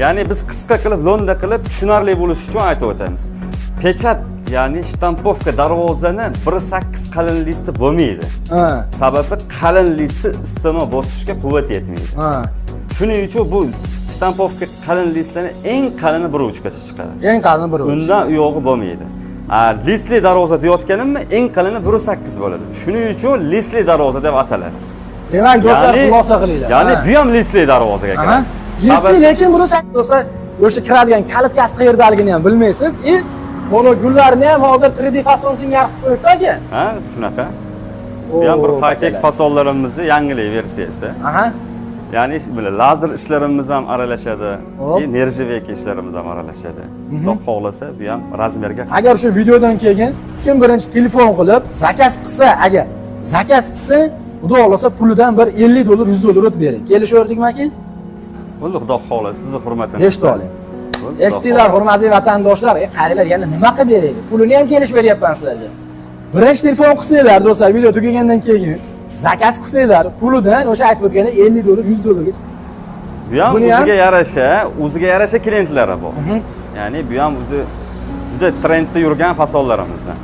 Ya'ni biz qisqa qilib, lo'nda qilib, tushunarli bo'lishi uchun aytib o'tamiz. Печать, ya'ni штамповка darvozani 1.8 qalin listi bo'lmaydi. Sababi qalin listi стена bosishga quvvat yetmaydi. Shuning uchun bu штамповка qalin listlarni eng qalini 1.3 gacha chiqadi. Eng qalini 1.3. Undan u yog'i bo'lmaydi. A, listli darvoza deyotganimmi, eng qalini 1.8 bo'ladi. Shuning uchun listli darvoza deb ataladi. Demak, do'stlar, xulosa qilinglar. Ya'ni bu ham listli darvozaga kiradi. Listli, lekin do'stlar, o'sha kiradigan калитка si qayerdaligini ham bilmaysiz. И buni gullarini ham hozir 3D fason singari qilib qo'yibdi, aka. Ha, shunaqa. Bu ham bir high-tech Akalar. fasonlarimizni yangilik versiyasi. Ya'ni bular lazer ishlarimiz ham aralashadi, и нержавейка ishlarimiz ham aralashadi. Xudo xohlasa, bu ham размер ga Agar shu videodan keyin kim birinchi telefon qilib заказ qilsa, agar заказ qilsa, Xudo xohlasa, pulidan bir 50 dollar, 100 dollar o'tib bering. Kelishaverdikmi, aka? Bo'ldi, Xudo xohlasa, sizni hurmatingizda. Eshitib oling. Bo'ldi, Xudo Eshitdinglar, xohlasa. hurmatli vatandoshlar, qaranglar, yana nima qilib beraylik? Pulini ham kelishib beryapman sizlarga. Birinchi telefon qilsanglar, do'stlar, video tugagandan keyin заказ qilsanglar, pulidan o'sha aytib o'tgandek 50 dollar, 100 dollarga. Bu ham Buni ham o'ziga yarasha klientlari bor. Ya'ni bu ham o'zi juda trendda yurgan fasonlarimizdan.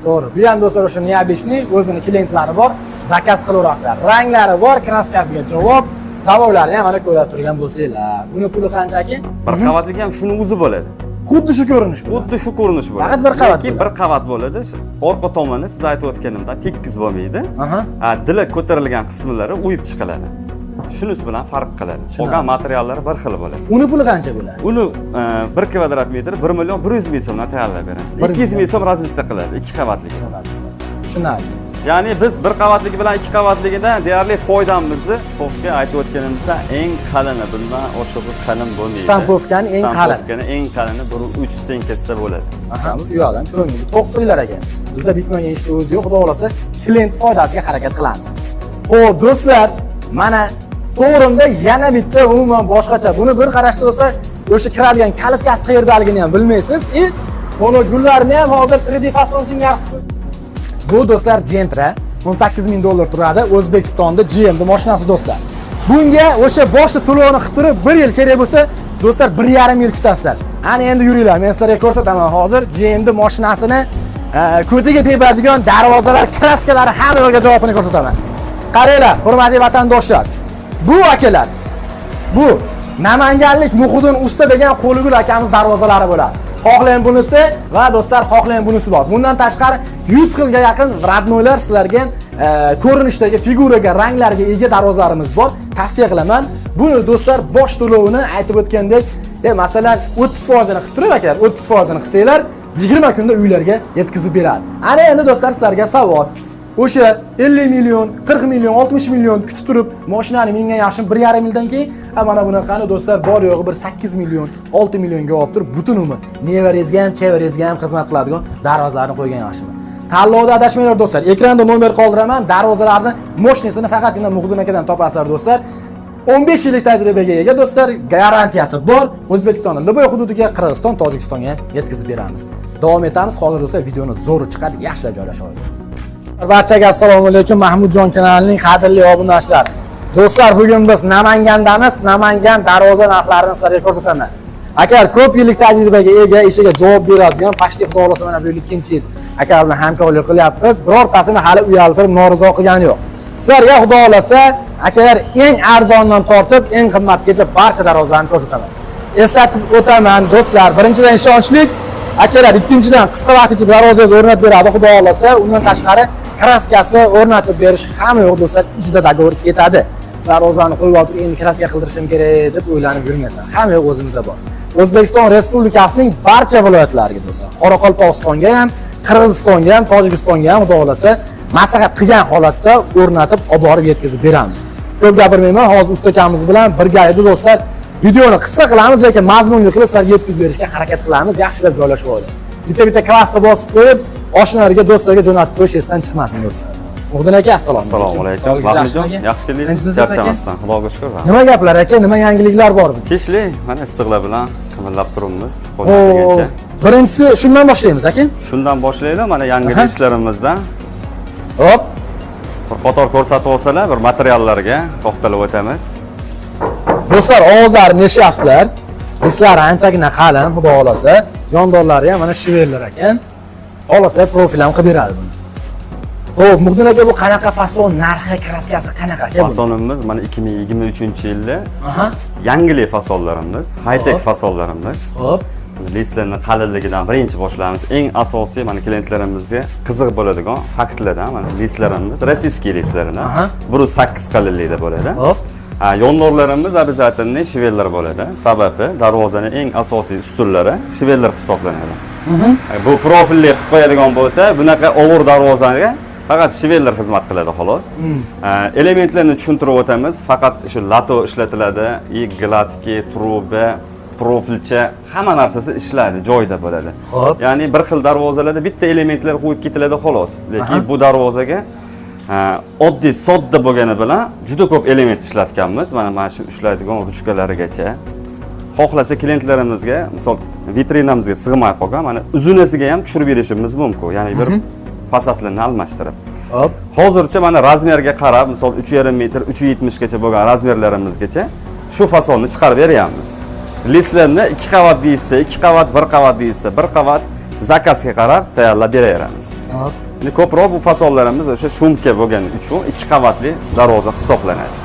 To'g'ri. Bu ham, do'stlar, o'sha необычный, o'zini klientlari bor. Заказ qilaverasizlar. Ranglari bor, краска siga javob, zavodlarini ham mana ko'rib turgan bo'lsanglar. Buni puli qancha, aka? Bir qavatligi ham shuni o'zi bo'ladi. Xuddi shu ko'rinish bo'ladi. Xuddi shu ko'rinish bo'ladi. Faqat bir qavat Lekin bo'ladi. bir qavat bo'ladi. Orqa tomoni siz aytib o'tganimdan tekis bo'lmaydi. Ha, dili ko'tarilgan qismlari o'yib chiqiladi. Shunisi bilan farq qiladi. Qolgan materiallari bir xil bo'ladi. Uni puli qancha bo'ladi? Uni 1 kvadrat metr 1 million 100 ming so'mdan tayyorlab beramiz. Bir 200 ming million. so'm разница qiladi ikki qavatlik. Tushunarli. Ya'ni biz bir qavatligi bilan ikki qavatligidan deyarli foydamizni штамповка aytib o'tganimizda eng qalini, bundan oshig'i qalin bo'lmaydi. Штамповка ni eng qalini. Штамповка ni eng qalini 1.3 стенка sida bo'ladi. Aha, u yoqdan ko'ngilni to'q qilinglar, aka. Bizda bitmagan ishni o'zi yo'q, Xudo xohlasa, klient foydasiga harakat qilamiz. Xo'p, do'stlar, mana to'g'rimda yana bitta umuman boshqacha. Buni bir qarashda, do'stlar, o'sha kiradigan калитка si qayerdaligini ham bilmaysiz. И buni gullarini ham hozir 3D fason singari qilib. Bu, do'stlar, Gentra 18 ming dollar turadi. O'zbekistonda GM'da mashinasi, do'stlar. Bunga o'sha boshda to'lovini qilib turib, 1 yil kerak bo'lsa, do'stlar, 1,5 yil kutasizlar. Ana endi yuringlar, men sizlarga ko'rsataman hozir GM'da mashinasini ko'tiga tepadigan darvozalar, краска lari, hamma yo'lga javobini ko'rsataman. Qaranglar, hurmatli vatandoshlar. Bu, akalar, bu namanganlik Muhiddin usta degan qo'ligul akamiz darvozalari bo'ladi. Xohlang bunisi va, do'stlar, xohlang bunisi bor. Bundan tashqari 100 xilga yaqin родной lar sizlarga ko'rinishdagi figuraga, ranglarga ega darvozalarimiz bor. Tavsiya qilaman. Buni, do'stlar, bosh to'lovini aytib o'tgandek, masalan, 30% qilib turib, akalar, 30% qilsanglar, 20 kunda uylarga yetkazib beradi. Ana endi, do'stlar, sizlarga savol. O'sha 50 million, 40 million, 60 million kutib turib, mashinani mingan yaxshi 1,5 yildan keyin, ha, mana bunaqani, do'stlar, bor yo'g'i bir 8 million, 6 millionga olib turib, butun umr nevarangizga ham, chevarangizga ham xizmat qiladigan darvozalarni qo'ygan yaxshimi? Tanlovda adashmanglar, do'stlar. Ekranda nomer qoldiraman. Darvozalarni мощный sini faqatgina Muhiddin akadan topasizlar, do'stlar. 15 yillik tajribaga ega, do'stlar, garantiyasi bor. O'zbekistonning любой hududiga, Qirg'iziston, Tojikistonga ham yetkazib beramiz. Davom etamiz. Hozir, do'stlar, videoni zo'ri chiqadi. Yaxshilab joylashib oling. Barchaga assalomu alaykum, Mahmudjon kanalining qadrli obunachilari. Do'stlar, bugun biz Namangandamiz. Namangan darvoza narxlarini sizlarga ko'rsataman. Akalar ko'p yillik tajribaga ega, ishiga javob beradigan, почти, Xudo xohlasa, mana bu yil ikkinchi yil akalar bilan hamkorlik qilyapmiz. Birortasini hali uyaltirib, norizo qilgani yo'q. Sizlarga, Xudo xohlasa, akalar, eng arzondan tortib eng qimmatgacha barcha darvozalarni ko'rsataman. Eslatib o'taman, do'stlar, birinchidan, ishonchlik akalar, ikkinchidan, qisqa vaqt ichida darvozangizni o'rnatib beradi, Xudo xohlasa. Undan tashqari краска si o'rnatib berish hamma yo'q, do'stlar, ichida договор ketadi. Darvozani qo'yib olib, endi краска qildirishim kerak deb o'ylanib yurmaysan. Hamma yo'q o'zimizda bor. O'zbekiston Respublikasining barcha viloyatlariga, do'stlar, Qoraqalpog'istonga ham, Qirg'izistonga ham, Tojikistonga ham, Xudo xohlasa, maslahat qilgan holatda o'rnatib, olib borib yetkazib beramiz. Ko'p gapirmayman, hozir usta akamiz bilan birgalikda, do'stlar, videoni qisqa qilamiz, lekin mazmunli qilib sizlarga yetkazib berishga harakat qilamiz. Yaxshilab joylashib oling. Bitta-bitta klassni bosib qo'yib, oshnalarga, do'stlarga jo'natib qo'yish esdan chiqmasin, do'stlar. Muhiddin aka, assalomu Assalomu alaykum. Sog'ligingiz Mahmudjon, yaxshimi, aka? yaxshi keldingiz. Tinchmisiz, aka? Charchamasdan, Xudoga shukur. Nima gaplar, aka? Nima yangiliklar bor bizda? Tinchlik, mana issiqlar bilan qimillab turibmiz. Qo'ldan kelgancha. Birinchisi shundan boshlaymiz, aka. Shundan boshlaylik, mana yangi ishlarimizdan. Hop. Bir qator ko'rsatib olsalar, bir materiallarga to'xtalib o'tamiz. Do'stlar, ovozlarini eshityapsizlar. Listlari anchagina qalin, xudo xohlasa. Yondorlari ham mana швеллер ekan. Xohlasa profil ham qilib beradi buni. Xo'p, Muhitdin aka, bu qanaqa fason, narxi, краска si qanaqa aka bu? Fasonimiz mana 2023-yilda yangilik fasonlarimiz, high-tech fasonlarimiz. Listlarni qalinligidan birinchi boshlaymiz. Eng asosiy mana klientlarimizga qiziq bo'ladigan faktlardan mana listlarimiz, российский listlaridan 1.8 qalinlikda bo'ladi. Ha, yondorlarimiz обязательно швеллер bo'ladi. Sababi darvozani eng asosiy ustunlari швеллер hisoblanadi. Bu profilli qilib qo'yadigan bo'lsa, bunaqa og'ir darvozaga faqat швеллер xizmat qiladi xolos. Ha, elementlarni tushuntirib o'tamiz. Faqat shu лото ishlatiladi, и гладкий, труба, profilcha hamma narsasi ishlaydi, joyida bo'ladi. Ya'ni bir xil darvozalarda bitta elementlar qo'yib ketiladi xolos. Lekin bu darvozaga, ha, oddiy sodda bo'lgani bilan juda ko'p element ishlatganmiz. Mana shu ushlaydigan ruchkalarigacha. Xohlasa klientlarimizga, misol, vitrinamizga sig'may qolgan, mana uzunasiga ham tushirib berishimiz mumkin. Ya'ni bir fasadlarni almashtirib. Hozircha mana размер ga qarab, misol 3,5 metr, 3,70 gacha bo'lgan размер larimizgacha shu fasonni chiqarib beryapmiz. Listlarni 2 qavat deyilsa, 2 qavat, 1 qavat deyilsa, 1 qavat, заказ ga qarab tayyorlab beraveramiz. Endi ko'proq bu fasonlarimiz o'sha шумка bo'lgani uchun 2 qavatli darvoza hisoblanadi.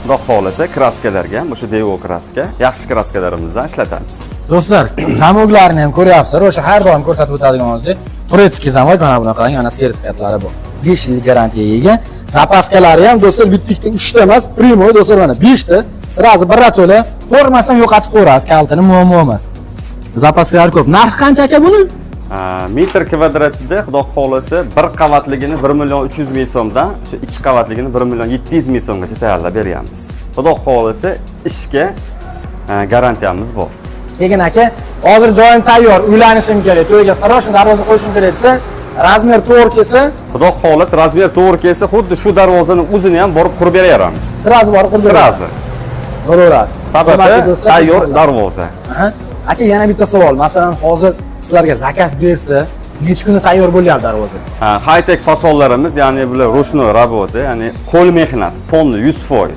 Xudo xohlasa, краска larga ham o'sha Devo краска, yaxshi краска larimizdan ishlatamiz. Do'stlar, замок larni ham ko'ryapsizlar. O'sha har doim ko'rsatib o'tadigan турецкий замок, mana bunaqa, mana sertifikatlari bor. 5 yil garantiyaga ega. Запаска lari ham, do'stlar, bitta, ikkita, uchta emas, прямой, do'stlar, mana 5 ta. Сразу birato'la ko'rmasdan yo'qotib qo'yasiz, kalitini, muammo emas. Запаска lari ko'p. Narxi qancha aka buni? Metr kvadratida xudo xohlasa bir qavatligini 1 million 300 ming so'mdan shu ikki qavatligini 1 million 700 ming so'mgacha tayyorlab beryapmiz. Xudo xohlasa, ishga garantiyamiz bor. Keyin aka, hozir joyim tayyor, uylanishim kerak, to'yga срочно darvoza qo'yishim kerak desa, размер to'g'ri kelsa, Xudo xohlasa, размер to'g'ri kelsa, xuddi shu darvozani o'zini ham borib qurib beraveramiz. Сразу borib qurib Сразу. Bo'laveradi. Sababi Hurmatli do'stlar, tayyor darvoza. Aha. Aka, yana bitta savol. Masalan, hozir sizlarga заказ bersa, necha kunda tayyor bo'lyapti darvoza? Ha, high-tech fasonlarimiz, ya'ni bular ручной работа, ya'ni qo'l mehnat, полный 100%.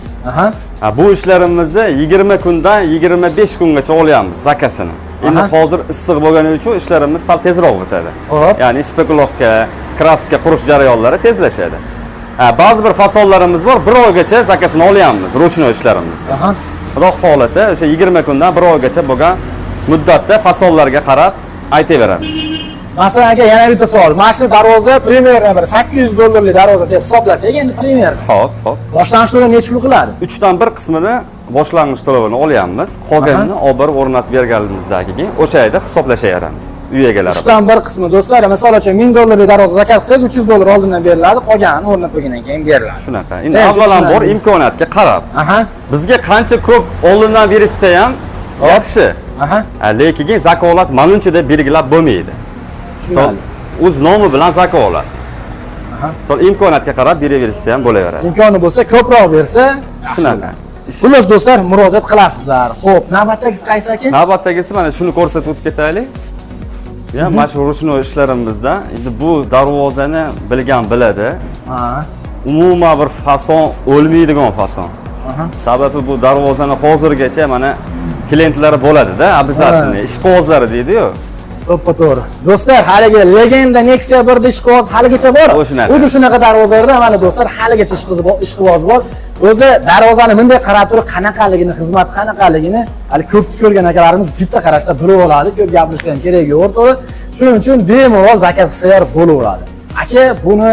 Ha, bu ishlarimizni 20 kundan 25 kungacha olyapmiz заказ ini. Endi hozir issiq bo'lgani uchun ishlarimiz sal tezroq bitadi. Ya'ni шпаклёвка, краска qurish jarayonlari tezlashadi. Ha, ba'zi bir fasonlarimiz bor, bir oygacha заказ ini olyapmiz, ручной ishlarimiz. Xudo xohlasa, o'sha 20 kundan bir oygacha bo'lgan muddatda fasonlarga qarab aytaveramiz. Masalan, aka, yana bitta savol. Mana shu darvoza примерно bir 800 dollarlik darvoza deb hisoblasak, endi примерно. Xo'p, xo'p. Boshlang'ich to'lov necha pul qiladi? Uchdan bir qismini boshlang'ich to'lovini olyapmiz. Qolganini olib borib o'rnatib berganimizdan keyin o'sha yerda hisoblashaveramiz uy egalari bilan. Uchdan bir qismi, do'stlar, misol uchun 1000 dollarlik darvoza заказ qilsangiz, 300 dollar oldindan beriladi, qolganini o'rnatib bo'lgandan keyin beriladi. Shunaqa. Endi Evet, avvalambor tushunarli. imkoniyatga qarab. Bizga qancha ko'p oldindan berishsa ham yaxshi. Ha, lekin zakolat manuncha deb belgilab bo'lmaydi. Misol, Tushunarli. o'z nomi bilan zakolat. Misol, imkoniyatga qarab beraverishsa ham bo'laveradi. Imkoni bo'lsa, ko'proq bersa yaxshi Shunaqa. bo'ladi. Xullas, do'stlar, murojaat qilasizlar. Xo'p, navbatdagisi qaysi aka? Navbatdagisi mana shuni ko'rsatib o'tib ketaylik. Ya, mana shu ручной ishlarimizda endi bu darvozani bilgan biladi. Umuman bir fason o'lmaydigan fason. Sababi bu darvozani hozirgacha mana klientlari bo'ladida, обязательно ishqibozlari deydi-yu. To'ppa to'g'ri. Do'stlar, haligi legenda Nexia 1 ishqiboz haligacha bor. Shunaqa. Xuddi shunaqa darvozalarda mana, do'stlar, haligacha ishqiboz bor. O'zi darvozani bunday qarab turib qanaqaligini, xizmat qanaqaligini hali ko'pni ko'rgan akalarimiz bitta qarashda bilib oladi. Ko'p gapirishga ham keragi yo'q, to'g'ri. Shuning uchun bemalol заказ qilsalar bo'laveradi. Aka, buni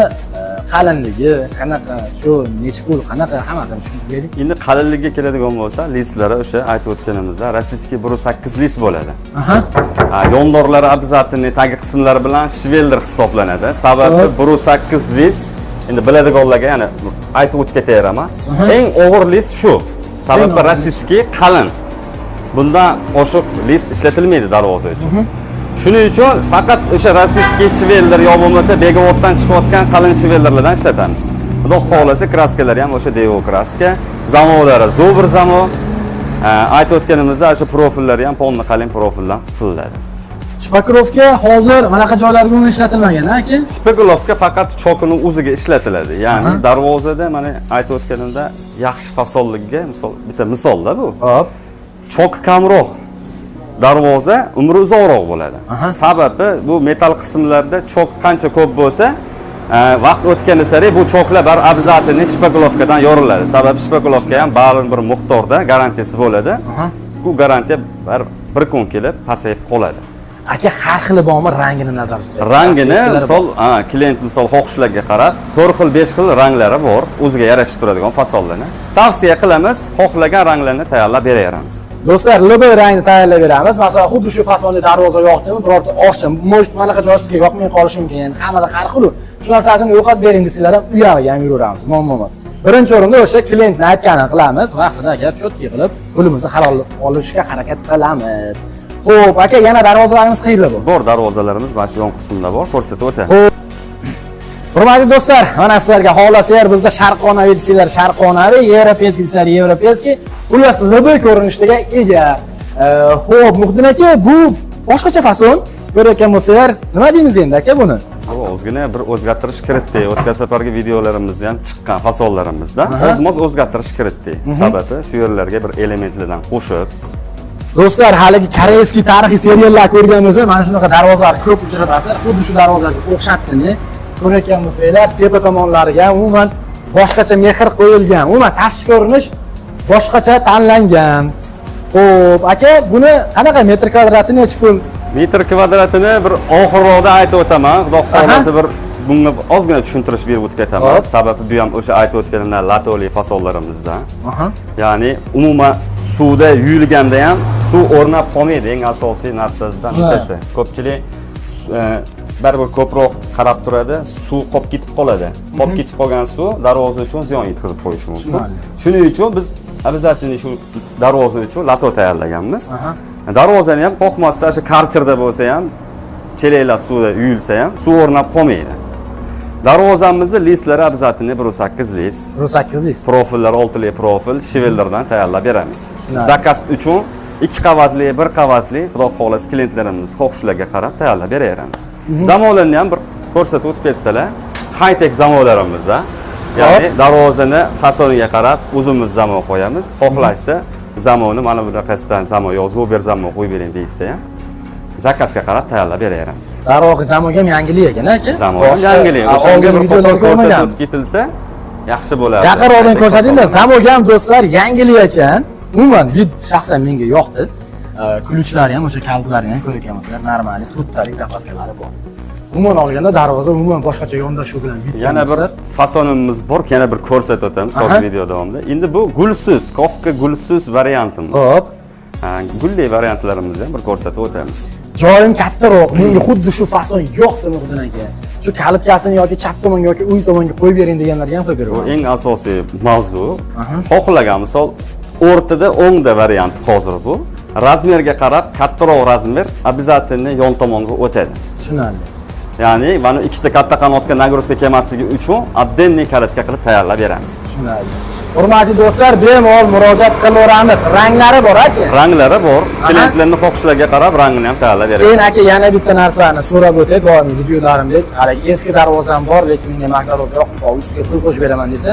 qalinligi qanaqa, shu nechi pul, qanaqa, hammasini tushuntirib bering. Endi qalinligiga keladigan bo'lsa, listlari o'sha aytib o'tganimizda российский 1.8 list bo'ladi. Ha, yondorlari обязательно tagi qismlari bilan швеллер hisoblanadi. Sababi 1.8 list, endi biladiganlarga yana aytib o'tib ketaveraman. Eng og'ir list shu. Sababi Eng og'ir. российский qalin. Bundan oshiq list ishlatilmaydi darvoza uchun. Shuning uchun faqat o'sha российский швеллер yo bo'lmasa Begovoddan chiqayotgan qalin швеллер lardan ishlatamiz. Xudo xohlasa, краска lari ham o'sha Devo краска, замок lari Zubr замок. Aytib o'tganimizda o'sha profillari ham полный qalin profildan qilinadi. Шпаклёвка hozir manaqa joylarga umuman ishlatilmagan, aka? Шпаклёвка faqat chokini o'ziga ishlatiladi. Ya'ni darvozada mana aytib o'tganimda yaxshi fasonligiga misol, bitta misolda bu. Hop. Chok kamroq darvoza umri uzoqroq bo'ladi. Sababi bu metal qismlarda chok qancha ko'p bo'lsa, vaqt o'tgani sari bu choklar bar обязательно шпаклёвка dan yoriladi. Sababi шпаклёвка ham ma'lum bir miqdorda garantiyasi bo'ladi. Bu garantiya bar bir kun kelib pasayib qoladi. Aka, har xili bormi, rangini nazarda tuting. Rangini Расцветка lari misol, ha, klient misol xohishlarga qarab 4 xil, 5 xil ranglari bor, o'ziga yarashib turadigan fasonlarni. Tavsiya qilamiz, xohlagan ranglarni tayyorlab beraveramiz. Do'stlar, любой rangni tayyorlab beramiz. Masalan, xuddi shu fasonli darvoza yoqdimi, birorta oshcha, может, manaqa joy sizga yoqmay qolishi mumkin. Ya'ni hammada har xil. Shu narsasini yo'qotib bering desanglar ham u yog'iga ham yuraveramiz, muammo emas. Birinchi o'rinda o'sha klientni aytganini qilamiz. Vaqtida agar чётко qilib, pulimizni halol olishga harakat qilamiz. Xo'p, aka, yana darvozalarimiz qayerda bu? Bor, darvozalarimiz mana shu yon qismda bor, ko'rsatib o'tamiz. Xo'p. Hurmatli do'stlar, mana sizlarga xohlasanglar bizda sharqonaviy desanglar sharqonaviy, европейский desanglar европейский, xullas любой ko'rinishdagi ega. Xo'p, Muhitdin aka, bu boshqacha fason. Ko'rayotgan bo'lsanglar, nima deymiz endi aka buni? Bu ozgina bir o'zgartirish kiritdik. O'tgan safargi videolarimizda ham chiqqan fasonlarimizda ozmoz o'zgartirish kiritdik. Sababi shu yerlarga bir elementlardan qo'shib. Do'stlar, haligi корейский tarixiy seriallar ko'rgan bo'lsa, mana shunaqa darvozalar ko'p uchratasizlar. Xuddi shu darvozalarga o'xshatdini. Ko'rayotgan bo'lsanglar, tepa tomonlariga umuman boshqacha mehr qo'yilgan. Umuman tashqi ko'rinish boshqacha tanlangan. Xo'p, aka, buni qanaqa metr kvadrati nechi pul? Metr kvadratini bir oxirroqda aytib o'taman. Xudo xohlasa bir bunga ozgina tushuntirish berib o'tib ketaman. Sababi bu ham o'sha aytib o'tganimdan latoli fasonlarimizdan. Ya'ni umuman suvda yuyilganda ham suv o'rnab qolmaydi, eng asosiy narsadan bittasi. Ko'pchilik baribir ko'proq qarab turadi, suv qolib ketib qoladi. Qolib ketib qolgan suv darvoza uchun ziyon yetkazib qo'yishi mumkin. Shuning uchun biz обязательно shu darvoza uchun лото tayyorlaganmiz. Darvozani ham qoqmasdan shu karcherda bo'lsa ham, chelaklab suvda yuyilsa ham suv o'rnab qolmaydi. Darvozamizni listlari обязательно 1.8 list. 1.8 list. Profillar oltili profil, швеллер dan tayyorlab beramiz. Tushunarli. Заказ uchun ikki qavatli, bir qavatli, xudo xohlasa klientlarimiz xohishlariga qarab tayyorlab beraveramiz. Замок larni ham bir ko'rsatib o'tib ketsalar, high tech замок larimizda. Ya'ni darvozani fasoniga qarab o'zimiz замок qo'yamiz. Xohlashsa замок ni mana bunaqasidan замок yo зубер замок qo'yib bering deyishsa ham заказ ga qarab tayyorlab beraveramiz. Darvoqe, замок ham yangilik ekan, aka. Замок ham yangilik. O'shanga Oldingi bir qator videolarda ko'rsatib ko'rmaganmiz. o'tib ketilsa yaxshi bo'lardi. Yaqinroqdan High-tech ko'rsatingda, fasonlar. Замок ham do'stlar yangilik ekan. Umuman вид shaxsan menga yoqdi. Ключ lari ham, o'sha kalitlari ham ko'rayotgan bo'lsanglar, нормальный to'rttalik запаска lari bor. Umuman olganda darvoza umuman boshqacha yondashuv bilan вид. Yana bir fasonimiz bor, yana bir ko'rsatib o'tamiz hozir video davomida. Endi bu gulsiz, ковка gulsiz variantimiz. Ha, gulli variantlarimizni ham bir ko'rsatib o'tamiz. Joyim kattaroq, menga xuddi shu fason yoqdi, Muhitdin aka. Shu kalitkasini yoki chap tomonga yoki o'ng tomonga qo'yib bering deganlarga ham qo'yib Bu beraman. eng asosiy mavzu. Xohlagan misol o'rtada o'ngda variant hozir bu. Размер ga qarab kattaroq размер обязательно yon tomonga o'tadi. Tushunarli. Ya'ni mana ikkita katta qanotga нагрузка kelmasligi uchun отдельный kalitka qilib tayyorlab beramiz. Tushunarli. Hurmatli do'stlar, bemalol murojaat qilaveramiz. Ranglari bor, aka. Ranglari bor. Klientlarning xohishlariga qarab rangini ham tayyorlab beramiz. Keyin aka, yana bitta narsani so'rab o'tay, doimiy videolarimdek, haligi eski darvozam bor, lekin menga mana shu darvoza yoqib qoldi, ustiga pul qo'shib beraman desa,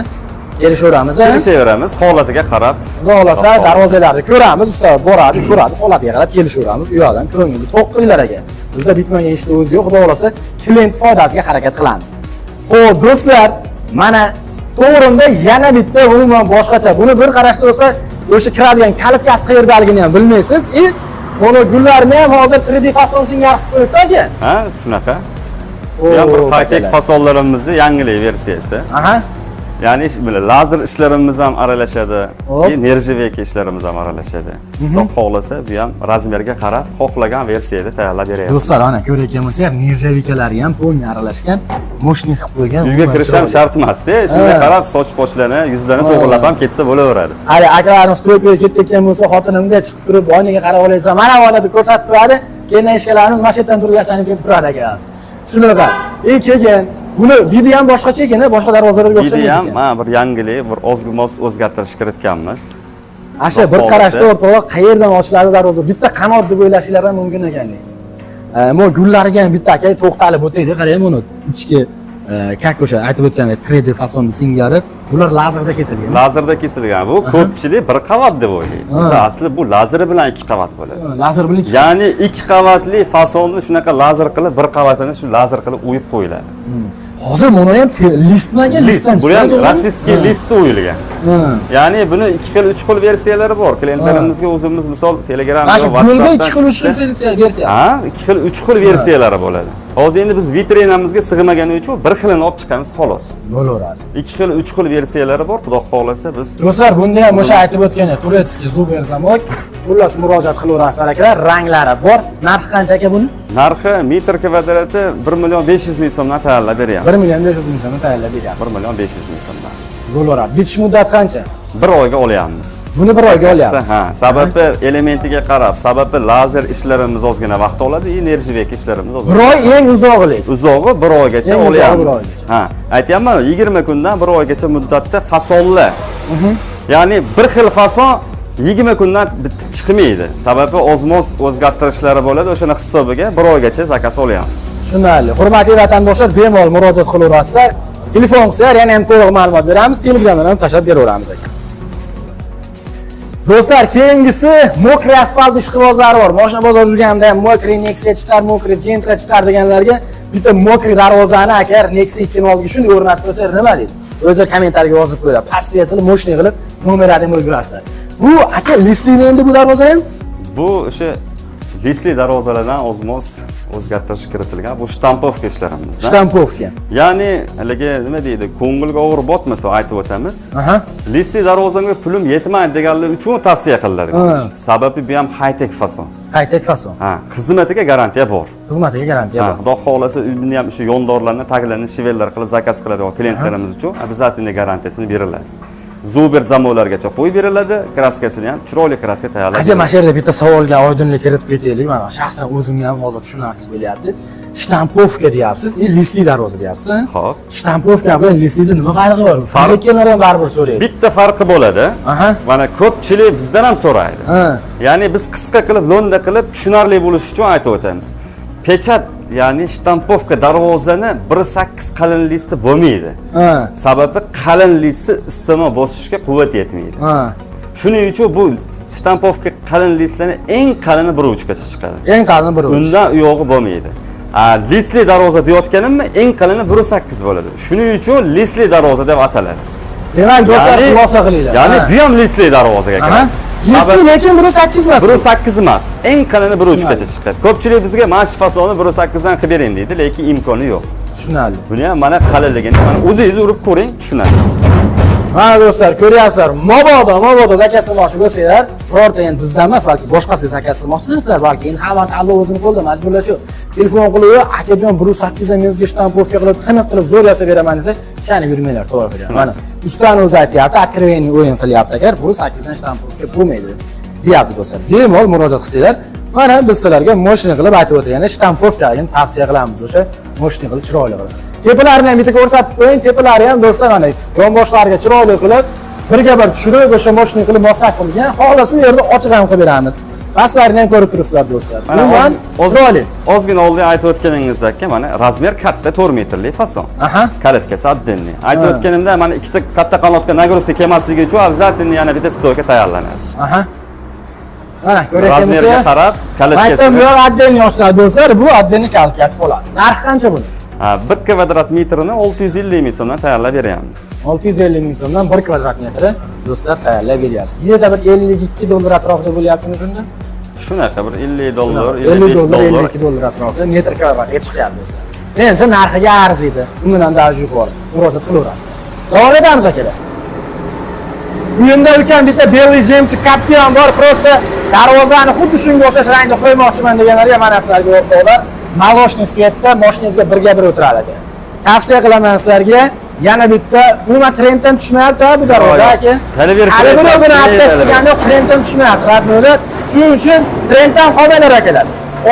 kelishaveramiz, a? Kelishaveramiz, holatiga qarab. Xudo xohlasa darvozalarni ko'ramiz, usta boradi, ko'radi, holatiga qarab kelishaveramiz. U yoqdan ko'ngilni to'q qilinglar aka. Bizda bitmagan ishni o'zi yo'q, xudo xohlasa klient foydasiga harakat qilamiz. Xo'p, do'stlar, mana to'g'rimda yana bitta umuman boshqacha. Buni bir qarashda do'stlar, o'sha kiradigan kalitkasi qayerdaligini ham bilmaysiz. И buni gullarni ham hozir 3D fason singari qilib qo'yibdi aka. Ha, shunaqa. Bu ham bir high-tech fasonlarimizni yangilik versiyasi. Ya'ni bila lazer ishlarimiz ham aralashadi, и нержавейка ishlarimiz ham aralashadi. Xudo xohlasa bu ham размер ga qarab xohlagan versiyada tayyorlab beramiz. Do'stlar, ana ko'rayotgan bo'lsak, нержавейка lari ham полный aralashgan, мощный qilib qo'ygan. Uyga Umuman kirish ham chiroyli. shart emas-da. Shunday qarab soch boshlarni, yuzlarini to'g'irlab ham ketsa bo'laveradi. Hali akalarimiz to'yga ketayotgan bo'lsa, xotinimga chiqib turib oynaga qarab olaysan, mana oyna deb ko'rsatib turadi. Keyin eshiklarimiz mana shu yerdan turib yasanib ketib turadi akalar. Shunaqa. E keyin buni вид i ham boshqacha ekan, boshqa darvozalarga Вид i o'xshamaydi ham ekan. mana bir yangilik, bir ozgina o'zgartirish kiritganmiz. Asha bir Xudo qarashda xohlasa. o'rtoqlar qayerdan ochiladi darvoza, bitta qanot deb o'ylashinglar ham mumkin ekan lekin. Mo gullariga ham bitta aka to'xtalib o'taylik. Qarang, buni ichki как o'sha aytib o'tgandek 3D fasonda singari bular lazerda kesilgan. Lazerda kesilgan. Bu ko'pchilik bir qavat deb o'ylaydi. O'zi asli bu lazeri bilan ikki qavat bo'ladi. Lazer bilan ikki. Ya'ni ikki qavatli fasonni shunaqa lazer qilib, bir qavatini shu lazer qilib o'yib qo'yiladi. Hozir buni ham listmi aka? List, Listdan bu ham chiqadi, российский listda o'yilgan. Ya'ni buni ikki xil, uch xil versiyalari bor. Klientlarimizga o'zimiz misol Telegram Mana shu yo gulda WhatsAppdan ikki xil, uch xil chiqsa- versiyasi. Ha, ikki xil, uch xil versiyalari bo'ladi. Hozir endi biz vitrinamizga sig'magani uchun bir xilini olib chiqamiz xolos. Bo'laveradi. Ikki xil, uch xil versiyalari bor. Xudo xohlasa biz Do'stlar, bunda ham o'sha aytib o'tgandek турецкий зубер замок. Xullas, murojaat qilaverasizlar akalar, ranglari bor. Narxi qancha aka buni? Narxi metr kvadrati 1 million 500 ming so'mdan tayyorlab beryapmiz. 1 million 500 ming so'mdan tayyorlab beryapmiz. 1 million 500 ming so'mdan. Bo'laveradi. Bitish muddati qancha? Bir oyga olyapmiz. Buni bir oyga olyapmiz. Ha, sababi elementiga qarab, sababi lazer ishlarimiz ozgina vaqt oladi, нержавейка ishlarimiz ozgina. Bir oy eng uzog'i lekin. Uzog'i bir oygacha Eng uzog'i bir olyapmiz. oygacha. Ha, aytyapman, 20 kundan bir oygacha muddatda fasonlar. Ya'ni bir xil fason 20 kundan bitib chiqmaydi. Sababi ozmoz o'zgartirishlari bo'ladi, o'shani hisobiga bir oygacha заказ olyapmiz. Tushunarli. Hurmatli vatandoshlar, bemalol murojaat qilaverasizlar. Telefon qilsalar yana ham to'liq ma'lumot beramiz, Telegramdan ham tashlab beraveramiz aka. Do'stlar, keyingisi мокрый asfalt ishqibozlari bor. Mashina bozorda yurganimda ham мокрый Nexia chiqar, мокрый Gentra chiqar deganlarga bitta мокрый darvozani aka Nexia 2 ni oldiga shunday o'rnatib qo'ysa nima deydi? O'zlari kommentariyga yozib qo'yadi. Подсвет qilib, мощный qilib nomerlarni ham o'lgurasizlar. Bu aka лист limi endi bu darvoza ham? Bu o'sha лист li darvozalardan ozmoz o'zgartirish kiritilgan. Bu штамповка ishlarimizda. Штамповка. Ya'ni haligi nima deydi, ko'ngilga og'ir botmasa aytib o'tamiz. Лист li darvozamga pulim yetmaydi deganlar uchun tavsiya qilinadi. Sababi bu ham high-tech fason. High-tech fason. Ha, xizmatiga garantiya bor. Xizmatiga garantiya Ha, bor. Xudo xohlasa buni ham o'sha yondorlarni taglarini швеллер qilib заказ qiladigan klientlarimiz uchun обязательно garantiyasini beriladi. Зубер замок largacha qo'yib beriladi, краска sini ham chiroyli краска tayyorlab. Aka, mana shu yerda bitta savolga oydinlik kiritib ketaylik. Mana shaxsan o'zimga ham hozir tushunarsiz bo'lyapti. Штамповка deyapsiz, и лист li darvoza deyapsiz. Xo'p. Штамповка bilan лист lida nima farqi bor? Farqlar ham baribir so'raydi. Bitta farqi bo'ladi. Mana ko'pchilik bizdan ham so'raydi. Ya'ni biz qisqa qilib, lo'nda qilib tushunarli bo'lishi uchun aytib o'tamiz. Печать, ya'ni штамповка darvozani 1.8 qalin listi bo'lmaydi. Sababi qalin listi iste'mol bosishga quvvat yetmaydi. Shuning uchun bu штамповка qalin listlarni eng qalini 1.3 gacha chiqadi. Eng qalini 1.3. Undan u yog'i bo'lmaydi. A, лист li darvoza deyotganimmi, eng qalini 1.8 bo'ladi. Shuning uchun лист li darvoza deb ataladi. Demak, do'stlar, xulosa qilinglar. Ya'ni bu ham лист li darvozaga kiradi. Лист li lekin 1.8 emas. 1.8 emas. Eng qalini 1.3 gacha chiqadi. Ko'pchilik bizga mana shu fasonni 1.8 dan qilib bering deydi, lekin imkoni yo'q. Tushunarli. Buni ham mana qalinligini mana o'zingiz urib ko'ring, tushunasiz. Mana do'stlar, ko'ryapsizlar. Mabodo заказ qilmoqchi bo'lsanglar, birorta endi bizdan emas, balki boshqasiga заказ qilmoqchidirsizlar, balki endi hamma tanlov o'zini qo'lida, majburlash yo'q. Telefon qilib, akajon 1.8 dan men sizga штамповка qilib, tiniq qilib zo'r yasab beraman desa, ishonib yurmanglar, to'g'ri qilyapti. Mana ustani o'zi aytyapti, откровенный o'yin qilyapti agar 1.8 dan штамповка bo'lmaydi deyapti do'stlar. Bemalol murojaat qilsanglar, mana biz sizlarga мощный qilib aytib o'tirganda штамповка ni tavsiya qilamiz, o'sha мощный qilib, chiroyli qilib. Tepalarini ham bitta ko'rsatib qo'ying, tepalari ham do'stlar mana yonboshlariga chiroyli qilib, birga bir tushirib, o'sha мощный qilib moslashtirilgan. Xohlasa u yerda ochiq ham qilib beramiz. Pastlarini ham ko'rib turibsizlar do'stlar. Mana Umuman chiroyli. Ozgina oldin aytib o'tganingizdek, mana размер katta 4 metrli fason. Калитка si отдельный. Aytib o'tganimda mana ikkita katta qanotga нагрузка kelmasligi uchun обязательно yana bitta стойка tayyorlanadi. Mana ko'rayotgan Размер ga bo'lsa, qarab Aytdim, bu калитка sini yoq отдельный ochiladi do'stlar, bu отдельный калитка si bo'ladi. Narxi qancha buni? Ha, 1 kvadrat metrini 650 ming so'mdan tayyorlab beryapmiz. 650 ming so'mdan 1 kvadrat metri do'stlar tayyorlab beryapsiz. Yerda bir 52 dollar atrofida bo'lyaptimi shunda? Shunaqa bir 50 dollar, 50 55 dollar, dollar. 52 dollar atrofida metr kvadratga chiqyapti do'stlar. Menimcha narxiga arziydi. Undan даже yuqori. Murojaat qilaverasizlar. Davom etamiz akalar. Uyimda ulkan bitta белый жемчуг Captiva bor, просто darvozani xuddi shunga o'xshash rangda qo'ymoqchiman deganlarga mana sizlarga o'rtoqlar, молочный цвет da mashinangizga birga bir o'tiradi aka. Tavsiya qilaman sizlarga, yana bitta umuman trenddan tushmayapti bu darvoza aka. Televizor Hali birov buni trend, отказ qilgani yo'q, trenddan tushmayapti, родной lar. Shuning uchun trenddan qolmanglar akalar.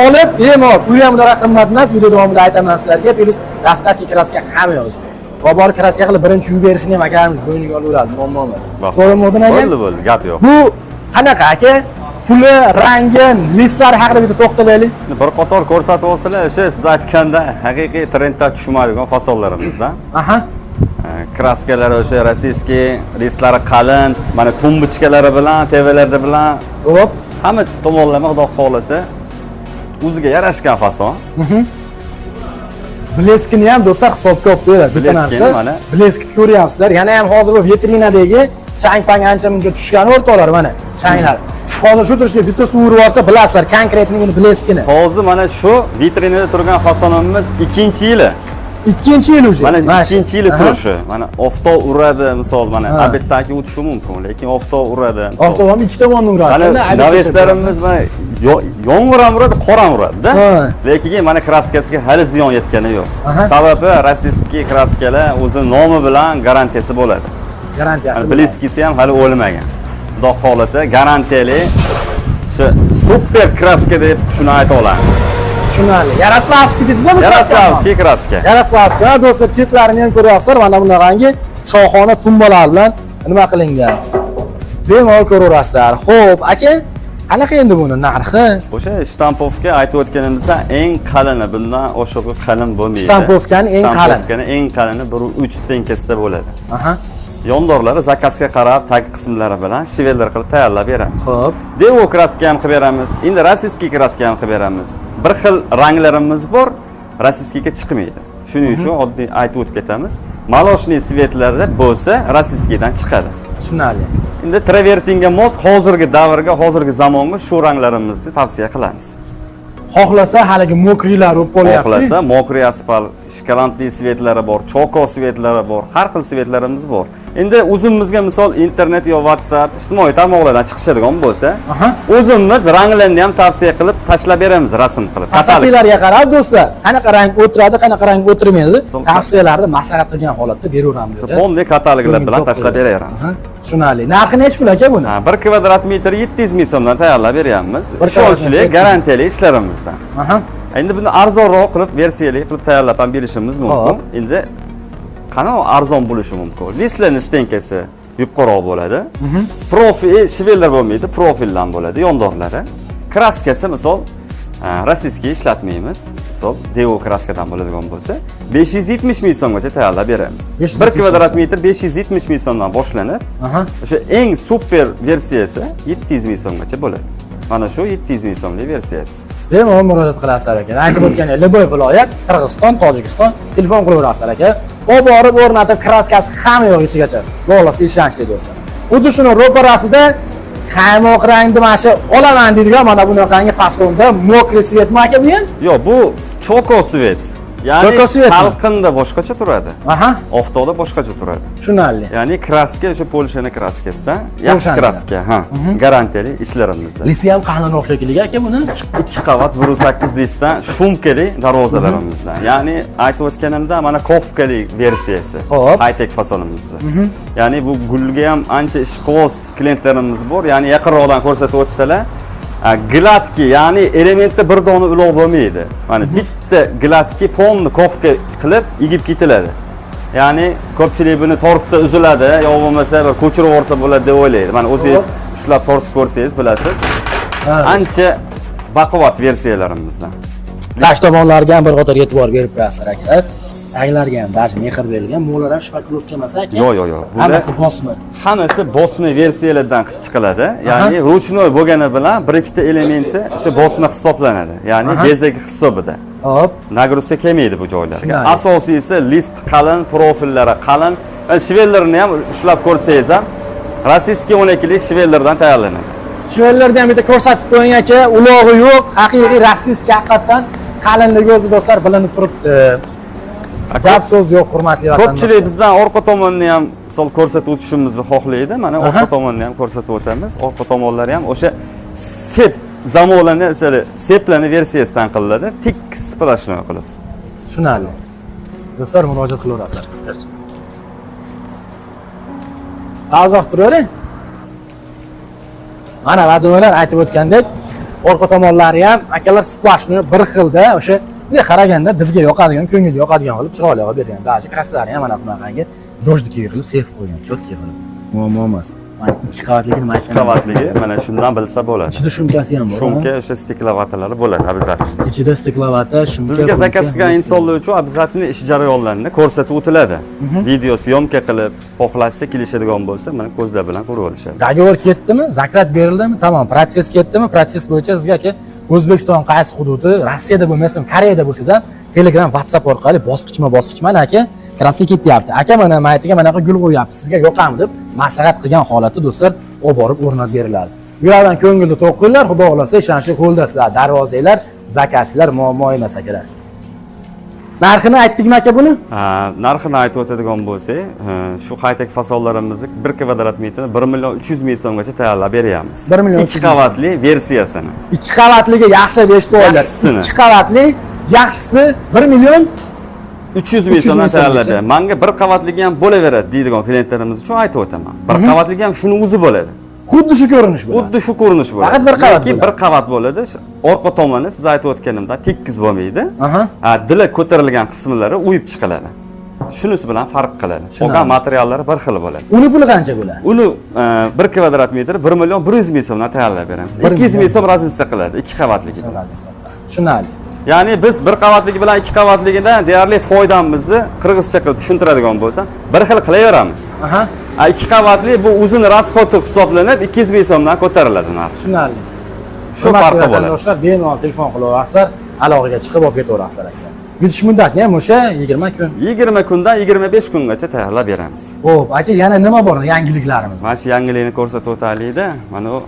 Olib, bemalol, puli ham unaqa qimmat emas, video davomida aytaman sizlarga, плюс доставка краска hamma yo'q. Bobor краска qilib birinchi uy berishini ham akamiz bo'yniga olaveradi, muammo emas. To'g'rimi, O'din aka? Bo'ldi, bo'ldi, gap yo'q. Bu qanaqa aka? Puli, rangi, listlari haqida bitta to'xtalaylik. Bir qator ko'rsatib olsalar, o'sha siz aytganda haqiqiy trendda tushmaydigan fasonlarimizdan. Kraskalari o'sha российский, listlari qalin, mana tumbuchkalari bilan, tevalarda bilan Hop. hamma tomonlama xudo xohlasa o'ziga yarashgan fason. Блеск ini ham do'stlar hisobga olib qo'yinglar. Bitta Блеск ini narsa. mana. Блеск ni ko'ryapsizlar. Yana ham hozir bu vitrinadagi chang pang ancha muncha tushgan o'rtoqlar, mana changlar. Hozir shu turishga bitta suv urib yuborsa bilasizlar, конкретный buni блеск ini. Hozir mana shu vitrinada turgan fasonimiz ikkinchi yili. Ikkinchi yil уже. Mana shu. ikkinchi yili turishi. Mana oftob uradi, misol mana обед dan keyin o'tishi mumkin, lekin oftob uradi. Misol. Oftob ham ikki tomondan uradi. Mana навес larimiz mana yomg'ir ham uradi, qor ham uradi-da. Lekin mana kraskasiga hali ziyon yetgani yo'q. Sababi российский kraskalar o'zi nomi bilan garantiyasi bo'ladi. Garantiyasi. Mana блеск isi ham hali o'lmagan. Xudo xohlasa garantiyali shu super kraska deb shuni ayta olamiz. Tushunarli. Yaroslavskiy dedingizmi bu? Yaroslavskiy kraska. Yaroslavskiy. Ha do'stlar, chetlarini ham ko'ryapsizlar. Mana bunaqangi shohona tumbalar bilan nima qilingan. Bemalol ko'raverasizlar. Xo'p, aka, qanaqa endi buni narxi? O'sha штамповка aytib o'tganimizda eng qalini, bundan oshig'i qalin bo'lmaydi. Штамповка ni eng qalini. Штамповка ni eng qalini 1.3 стенка sida bo'ladi. Yondorlari заказ ga qarab tag qismlari bilan швеллер qilib tayyorlab beramiz. Devo kraska ham qilib beramiz. Endi российский kraska ham qilib beramiz. Bir xil ranglarimiz bor, российский ga chiqmaydi. Shuning uchun oddiy aytib o'tib ketamiz. Молочный цвет larda bo'lsa, российский dan chiqadi. Tushunarli. Endi travertinga mos hozirgi davrga, hozirgi zamonga shu ranglarimizni tavsiya qilamiz. Xohlasa haligi мокрый lar bo'lib qolyapti. Xohlasa мокрый asfalt, шоколадный цвет lari bor, choco цвет lari bor, har xil цвет larimiz bor. Endi o'zimizga misol internet yo WhatsApp, ijtimoiy tarmoqlardan chiqishadigan bo'lsa, o'zimiz ranglarni ham tavsiya qilib tashlab beramiz rasm qilib. Katalog. Kataloglarga qarab do'stlar, qanaqa rang o'tiradi, qanaqa rang o'tirmaydi, tavsiyalarni maslahat qilgan holatda beraveramiz. Полный kataloglar bilan tashlab beraveramiz. Tushunarli. Narxi nechi pul aka buni? Ha, 1 kvadrat metr 700 ming so'mdan tayyorlab beryapmiz. Bir kvadrat Ishonchli, metr. garantiyali ishlarimizdan. Endi buni arzonroq qilib, versiyali qilib tayyorlab ham berishimiz mumkin. Endi qanaqa arzon bo'lishi mumkin? Listlarning стенка si yupqaroq bo'ladi. Profil швеллер bo'lmaydi, profildan bo'ladi, yondorlari. Kraskasi misol российский ishlatmaymiz. Misol Devo kraskadan bo'ladigan bo'lsa, 570 ming so'mgacha tayyorlab beramiz. 570 1 kvadrat metr 570 ming so'mdan boshlanib, o'sha eng super versiyasi 700 ming so'mgacha bo'ladi. Mana shu 700 ming so'mlik versiyasi. Bemalol murojaat qilasizlar aka. Aytib o'tgandek, любой viloyat, Qirg'iziston, Tojikiston telefon qilaverasizlar aka. Olib borib o'rnatib, kraskasi hamma yo'q ichigacha. Xohlasa ishonchli do'stlar. Xuddi shuni ro'parasida qaymoq rangni mana shu olaman deydigan mana bunaqangi fasonda мокрый цвет mi aka bu ham? Yo'q, bu choco цвет. Ya'ni Choco цвет mi? Salqinda boshqacha turadi. Oftobda boshqacha turadi. Tushunarli. Ya'ni kraska o'sha Polshani kraskasida, yaxshi Polshani. kraska, ha, garantiyali ishlarimizda. Listi ham qalinroq shekilli aka buni. Ikki qavat 1.8 listdan шумка li darvozalarimizdan. Ya'ni aytib o'tganimda mana ковка li versiyasi. High tech fasonimizni. Ya'ni bu gulga ham ancha ishqiboz klientlarimiz bor. Ya'ni yaqinroqdan ko'rsatib o'tsalar, гладкий, ya'ni elementda bir dona uloq bo'lmaydi. Mana bitta гладкий полный ковка qilib egib ketiladi. Ya'ni ko'pchilik buni tortsa uziladi, yo bo'lmasa bir ko'chirib yuborsa bo'ladi deb o'ylaydi. Mana o'zingiz ushlab tortib ko'rsangiz bilasiz. Ancha baquvvat versiyalarimizdan. Tag tomonlarga ham bir qator e'tibor berib qo'yasizlar akalar. Taglarga ham даже mehr berilgan. Bular ham шпаклёвка emas aka. Yo'q, yo'q, yo'q. Bular Hammasi bosma. Hammasi bosma versiyalardan qilib chiqiladi. Ya'ni ручной bo'lgani bilan bir ikkita elementi o'sha bosma hisoblanadi. Ya'ni bezak hisobida. Нагрузка kelmaydi bu joylarga. Tushunarli. Asosiysi list qalin, profillari qalin. Va швеллер ni ham ushlab ko'rsangiz ham российский 12 lik швеллер dan tayyorlanadi. Швеллер ni ham bitta ko'rsatib qo'ying aka. Ulog'i yo'q. Haqiqiy российский haqiqatdan qalinligi o'zi do'stlar bilinib turibdi. Gap so'z yo'q, hurmatli vatandoshlar. Ko'pchilik bizdan orqa tomonni ham misol ko'rsatib o'tishimizni xohlaydi. Mana orqa tomonni ham ko'rsatib o'tamiz. Orqa tomonlari ham o'sha sep zamonlarni, o'sha seplani versiyasidan qilinadi. Tik сплошной qilib. Tushunarli. Do'stlar, murojaat qilaverasizlar. Uzoq turavering. Mana vadolar aytib o'tgandek, orqa tomonlari ham akalar сплошной bir xilda o'sha bunday qaraganda didga yoqadigan, ko'ngilga yoqadigan qilib chiroyli qilib bergan. Даже kraskalari ham mana bunaqangi дождик qilib sef qo'ygan, чёткий qilib. Muammo emas. Ikki qavatligini Ikki qavatligi mana shundan bilsa bo'ladi. Ichida shumkasi ham bor. Shumka, o'sha steklovatalari bo'ladi обязательно. Ichida steklovata, shumka. Bizga zakaz qilgan insonlar uchun обязательно ish jarayonlarini ko'rsatib o'tiladi. Video syomka qilib, xohlashsa kelishadigan bo'lsa, mana ko'zlar bilan ko'rib olishadi. Договор ketdimi, zakrat berildimi, tamom, protsess ketdimi, protsess bo'yicha sizga aka O'zbekiston qaysi hududi, Rossiyada bo'lmasin, Koreyada bo'lsangiz ham Telegram, WhatsApp orqali bosqichma-bosqich mana aka kraska ketyapti. Aka mana maytiga manaqa gul qo'yyapti, sizga yoqami deb maslahat qilgan holatda do'stlar olib borib o'rnatib beriladi. Bulardan ko'ngilni to'q qilinglar, xudo xohlasa ishonchli qo'ldasizlar, darvozanglar, zakazlar muammo emas akalar. Narxini aytdikmi aka buni? Narxini aytib o'tadigan bo'lsak, shu high-tech fasonlarimizni 1 kvadrat metrini 1 million 300 ming so'mgacha tayyorlab beryapmiz. 1 million 300 Ikki qavatli versiyasini. Ikki qavatligi yaxshilab eshitib olinglar. Yaxshisini. Ikki qavatli yaxshisi 1 million 300 ming so'mdan 300 ming tayyorlab so'mgacha. beramiz. Manga bir qavatligi ham bo'laveradi deydigan klientlarimiz uchun aytib o'taman. Bir qavatligi ham shuni o'zi bo'ladi. Xuddi shu ko'rinish bo'ladi. Xuddi shu ko'rinish bo'ladi. Faqat bir qavat Lekin bo'ladi. bir qavat bo'ladi. Orqa tomoni siz aytib o'tganimda tekis bo'lmaydi. Aha. Dili ko'tarilgan qismlari o'yib chiqiladi. Shunisi bilan farq qiladi. Qolgan materiallari bir xil bo'ladi. Uni puli qancha bo'ladi? Uni 1 kvadrat metr 1 million 100 ming so'mdan tayyorlab beramiz. 1 200 ming million. so'm razница qiladi ikki qavatligi. Tushunarli. Ya'ni biz bir qavatligi bilan ikki qavatligidan deyarli foydamizni qirg'izcha qilib tushuntiradigan bo'lsam, bir xil qilaveramiz. Aha. Ikki qavatli bu o'zini расход i hisoblanib 200 ming so'mdan ko'tariladi narx. Tushunarli. Shu farqi bo'ladi. Vatandoshlar bemalol telefon qilaverasizlar, aloqaga chiqib olib ketaverasizlar aka. Yutish muddatini ham o'sha 20 kun. 20 kundan 25 kungacha tayyorlab beramiz. Xo'p, aka yana nima bor yangiliklarimiz? Mana shu yangilikni ko'rsatib o'taylikda. Mana u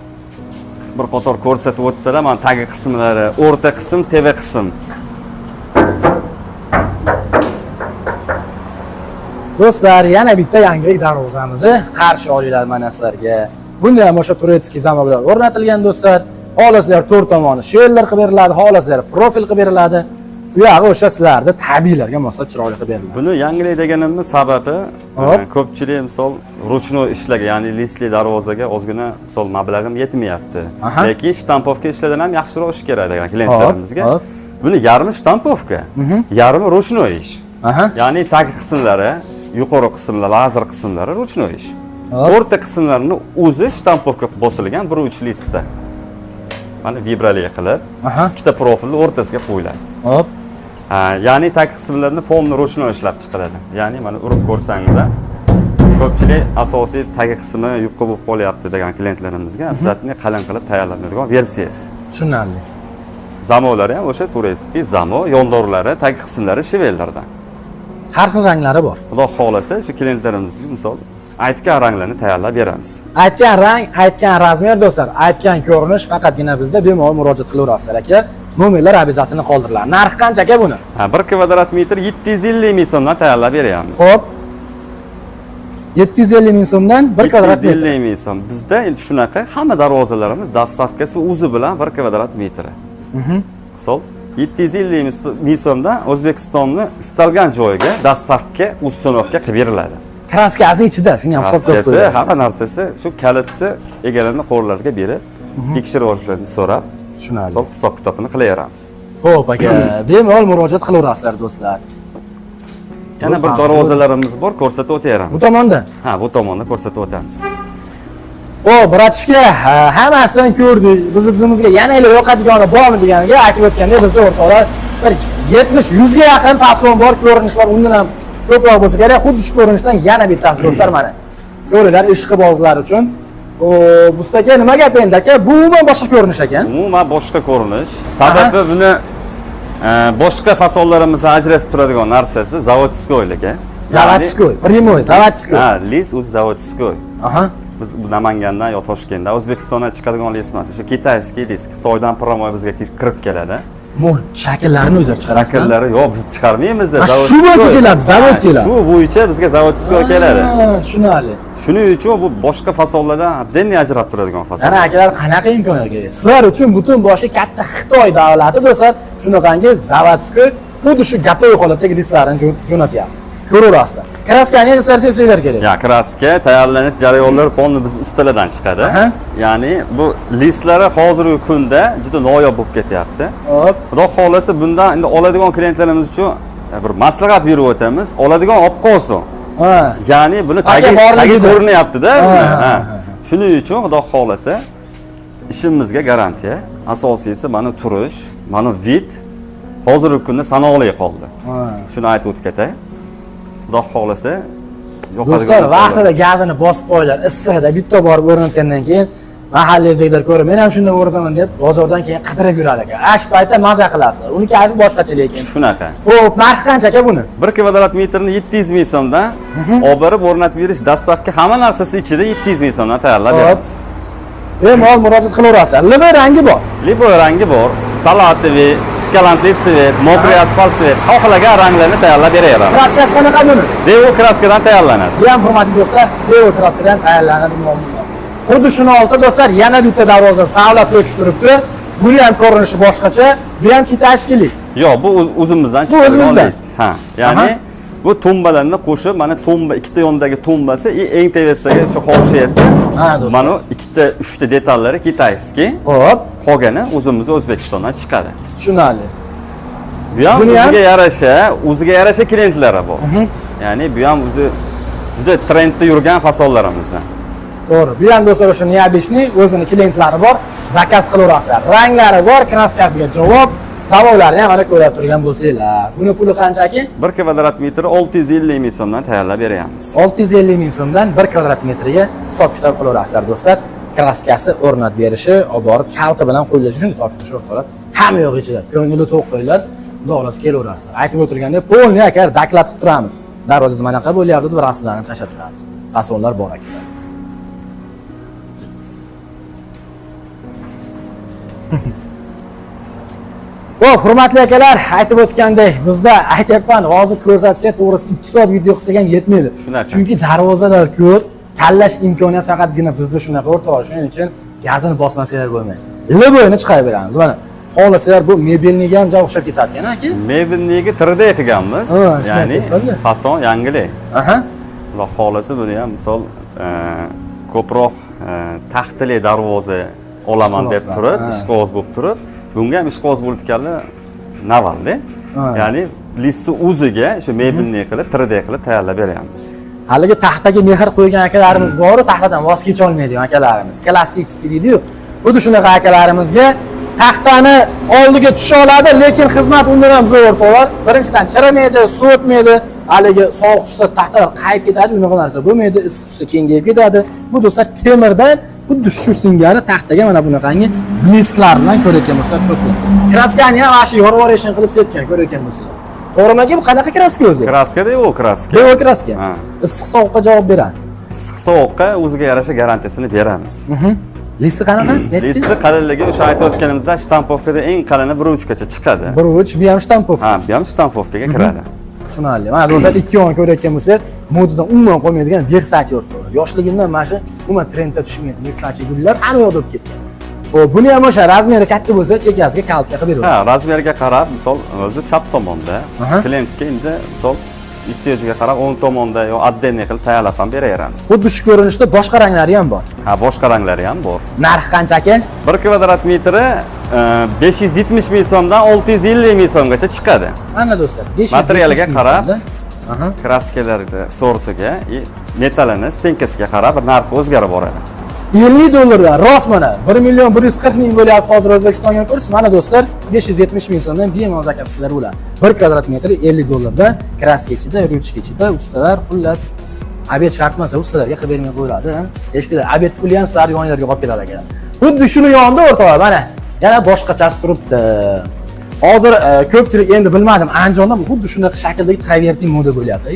bir qator ko'rsatib o'tsalar, mana tagi qismlari, o'rta qism, TV qism. Do'stlar, yana bitta yangilik darvozamizni qarshi olinglar mana sizlarga. Bunda ham o'sha турецкий zamoklar o'rnatilgan do'stlar. Xohlasanglar to'rt tomoni sheller qilib beriladi, xohlasanglar profil qilib beriladi. Bu yog'i o'sha sizlarni tabiiylarga moslab chiroyli qilib beriladi. Buni yangilik deganimning sababi ko'pchilik misol ручной ishlarga, ya'ni listli darvozaga ozgina misol mablag'im yetmayapti. Lekin shtampovka ishlardan ham yaxshiroq ish kerak degan klientlarimizga. Buni yarmi shtampovka, yarmi ручной ish. Ya'ni tagi qismlari, yuqori qismlar, lazer qismlari ручной ish. O'rta qismlarini o'zi shtampovka bosilgan 1.3 listda. Mana vibrali qilib, ikkita profilni o'rtasiga qo'yiladi. Ya'ni tagi qismlarni polni ручной ishlab chiqiladi. Ya'ni mana urib ko'rsangizlar, ko'pchilik asosiy tagi qismi yupqa bo'lib qolyapti degan klientlarimizga обязательно qalin qilib tayyorlanadigan versiyasi. Tushunarli. Zamoklari ham o'sha турецкий zamok, yondorlari, tagi qismlari shivellardan. Har xil ranglari bor. Xudo xohlasa shu klientlarimizga misol aytgan ranglarni tayyorlab beramiz. Aytgan rang, aytgan razmer do'stlar, aytgan ko'rinish faqatgina bizda, bemalol murojaat qilaverasizlar aka. Nomerlar обязательно qoldiriladi. Narxi qancha aka buni? 1 kvadrat metr 750 ming so'mdan tayyorlab beryapmiz. Xo'p. 750 ming so'mdan 1 kvadrat metr. 750 ming so'm. Bizda endi shunaqa hamma darvozalarimiz dastavkasi o'zi bilan 1 kvadrat metri. Misol 750 ming so'mdan O'zbekistonni istalgan joyiga dastavka, ustanovka qilib beriladi. Kraskasi ichida, shuni ham hisobga Kraskasi, qo'yiladi. hamma narsasi shu kalitni egalarini qo'llariga berib, tekshirib olishlarini so'rab, Tushunarli. misol hisob kitobini qilaveramiz. Xo'p aka, bemalol murojaat qilaverasizlar do'stlar. Yana bir darvozalarimiz bor, ko'rsatib o'taveramiz. Bu tomonda? Ha, bu tomonda ko'rsatib o'tamiz. O, bratishka, hammasini ko'rdik. Bizni dinimizga yana yo'qodigani bormi deganiga aytib o'tgandek, bizda o'rtoqlar bir 70-100 ga yaqin fason bor, ko'rinish bor, undan ham ko'proq bo'lsa kerak. Xuddi shu ko'rinishdan yana bittasi do'stlar mana. Ko'ringlar, ishqibozlar uchun. O, Musta aka, nima gap endi aka? Bu umuman boshqa ko'rinish ekan. Umuman boshqa ko'rinish. Sababi buni boshqa fasonlarimizdan ajratib turadigan narsasi заводской ligi. Заводской, прямой, заводской. Ha, лист o'zi заводской. Aha. Biz Namangandan yo Toshkentdan, O'zbekistondan chiqadigan лист emas. O'sha китайский лист, Xitoydan прямой bizga kirib keladi. Mo'l shakllarini o'zi chiqarasiz. Shakllari yo'q, biz chiqarmaymiz. Shu bo'yicha keladi, zavod keladi. Shu bo'yicha bizga заводской keladi. Tushunarli. Shuning uchun bu boshqa fasonlardan отдельно ajrab turadigan fason. Ana akalar, qanaqa imkoniyat kerak? Sizlar uchun butun boshi katta Xitoy davlati do'stlar, shunaqangi заводской xuddi shu готовый holatdagi listlarni jo'natyapti. Ko'raverasizlar. Kraskani sizlar sepsanglar kerak. Ya, kraska tayyorlanish jarayonlari полный biz ustalardan chiqadi. Ya'ni bu listlari hozirgi kunda juda noyob bo'lib ketyapti. Hop. Xudo xohlasa bundan endi oladigan klientlarimiz uchun bir maslahat berib o'tamiz. Oladigan olib qolsin. Ha. Ya'ni buni Aka tagi borligida. ko'rinyapti-da. Ha, Ha. ha, ha. Shuning uchun Xudo xohlasa ishimizga garantiya. Asosiysi mana turish, mana vid hozirgi kunda sanoqli qoldi. Shuni aytib o'tib ketay. Xudo xohlasa Do'stlar, vaqtida gazini bosib qo'yinglar. Issig'ida bitta borib o'rnatgandan keyin mahallangizdagilar ko'rib, men ham shunday o'rnataman deb bozordan keyin qidirib yurar ekan. Ash paytda maza qilasizlar. Uni kayfi boshqacha lekin. Shunaqa. Xo'p, narxi qancha aka buni? 1 kvadrat metrini 700 ming so'mdan olib borib o'rnatib berish, dastavka hamma narsasi ichida 700 ming so'mdan tayyorlab beramiz. Bemalol murojaat qilaverasizlar. Liboy rangi bor. Liboy rangi bor. Салатовый, shikolatli svet, mokriy asfalt svet. Xohlagan ranglarni tayyorlab beraveramiz. Kraskasi qanaqa buni? Devo kraskadan tayyorlanadi. Bu ham hurmatli do'stlar, Devo kraskadan tayyorlanadi. Xuddi shuni oldida do'stlar yana bitta darvoza savlab to'kib turibdi. Buni ham ko'rinishi boshqacha. Bu ham kitayskiy list. Yo'q, bu o'zimizdan chiqarilgan. Bu o'zimizdan. Ha, ya'ni bu tumbalarni qo'shib, mana tumba ikkita yondagi tumbasi, eng tepasidagi shu hoshiyasi. Mana ikkita, uchta detallari kitayskiy. Xo'p, qolgani o'zimiz O'zbekistondan chiqadi. Tushunarli. Bu ham o'ziga yarasha klientlari bor. Ya'ni bu ham o'zi juda trendda yurgan fasonlarimizdan. To'g'ri. Bu ham do'stlar o'sha необычный o'zini klientlari bor, zakaz qilaverasizlar. Ranglari bor, kraskasiga javob, savollarni ham mana ko'rib turgan bo'lsanglar. Buni puli qancha aka? 1 kvadrat metri 650 ming so'mdan tayyorlab beryapmiz. 650 ming so'mdan 1 kvadrat metriga hisob-kitob qilaverasizlar do'stlar. Kraskasi o'rnatib berishi, olib borib kalta bilan qo'yilishi uchun topshirish o'rtoqlar. Hamma yo'q ichida. Ko'ngilni to'q qo'yinglar. Xudo xohlasa kelaverasizlar. Aytib o'tirganda polni aka doklad qilib turamiz. Darvozangiz manaqa bo'lyapti deb rasmlarni tashlab turamiz. Fasonlar bor aka. Xo'p, hurmatli akalar, aytib o'tgandek, bizda aytyapman, hozir ko'rsatsak, to'g'risi 2 soat video qilsak ham yetmaydi. Chunki darvozalar ko'p, tanlash imkoniyati faqatgina bizda shunaqa o'rtoqlar. Shuning uchun gazini bosmasanglar bo'lmaydi. Liboyni chiqarib beramiz. Mana, xohlasalar bu mebelniga ham juda o'xshab ketadi ekan, aka. Mebelniga 3D qilganmiz. Ya'ni fason yangilik. Aha. Xudo xohlasa buni ham misol ko'proq taxtli darvoza olaman deb turib, ishqiboz bo'lib turib, bunga ham ishqiboz bo'lganlar navalda. Ya'ni listni o'ziga shu mebelni qilib 3D qilib tayyorlab beryapmiz. Haligi taxtaga mehr qo'ygan akalarimiz bor-u, taxtadan voz kecha olmaydigan akalarimiz. Klassik deydi-yu. Xuddi shunaqa akalarimizga taxtani oldiga tusha oladi, lekin xizmat undan ham zo'r o'rtoqlar. Birinchidan chirimaydi, so'tmaydi. Haligi sovuq tushsa taxtalar qayib ketadi, unaqa narsa bo'lmaydi, issiq tushsa kengayib ketadi. Bu do'stlar temirdan xuddi shu singari taxtaga mana bunaqangi blisklar bilan ko'rayotgan bo'lsa, cho'tgan. Kraskani ham mana shu yorvorishini qilib sepgan, ko'rayotgan bo'lsanglar. To'g'rimi aka, bu qanaqa kraska o'zi? Kraska Devo kraska. Devo kraska. Issiq sovuqqa javob beradi. Issiq sovuqqa o'ziga yarasha garantiyasini beramiz. Listi qanaqa? Listi qalinligi o'sha aytib o'tganimizda shtampovkada eng qalini 1.3 gacha chiqadi. 1.3 bu ham shtampovka. Ha, bu ham shtampovkaga kiradi. Tushunarli. Mana do'stlar, ikki yon ko'rayotgan bo'lsak, modadan umuman qolmaydigan Versace o'rtoqlar. Yoshligimdan mana shu umuman trendda tushmaydi. Versace gullar hamma yoqda bo'lib ketgan. Xo'p, buni ham o'sha razmeri katta bo'lsa, chekasiga kalta qilib beramiz. Ha, razmerga qarab, misol o'zi chap tomonda, klientga endi misol ehtiyojiga qarab o'ng tomonda yo отдельный qilib tayyorlab ham beraveramiz. Xuddi shu ko'rinishda boshqa ranglari ham bor. Ha, boshqa ranglari ham bor. Narxi qancha aka? 1 kvadrat metri 570 ming so'mdan 650 ming so'mgacha chiqadi. Mana do'stlar, 570 materialiga qarab, kraskalarga, sortiga, metallini, stenkasiga qarab narxi o'zgarib boradi. 50 dollardan rost mana 1 million 140 ming bo'lyapti hozir O'zbekistonga kurs. Mana do'stlar 570 ming so'mdan bemalol zakaz qilsalar bo'ladi. 1 kvadrat metri 50 dollardan kraska ichida, ruchka ichida, ustalar xullas obed shart emas, ustalarga qilib bermay qo'yiladi. Eshitdilar, obed puli ham sizlar yoninglarga qolib ketadi akalar. Xuddi shuni yonida o'rtoqlar mana yana boshqachasi turibdi. Hozir ko'pchilik endi bilmadim, Andijonda xuddi shunaqa shakldagi travertin moda bo'lyapti.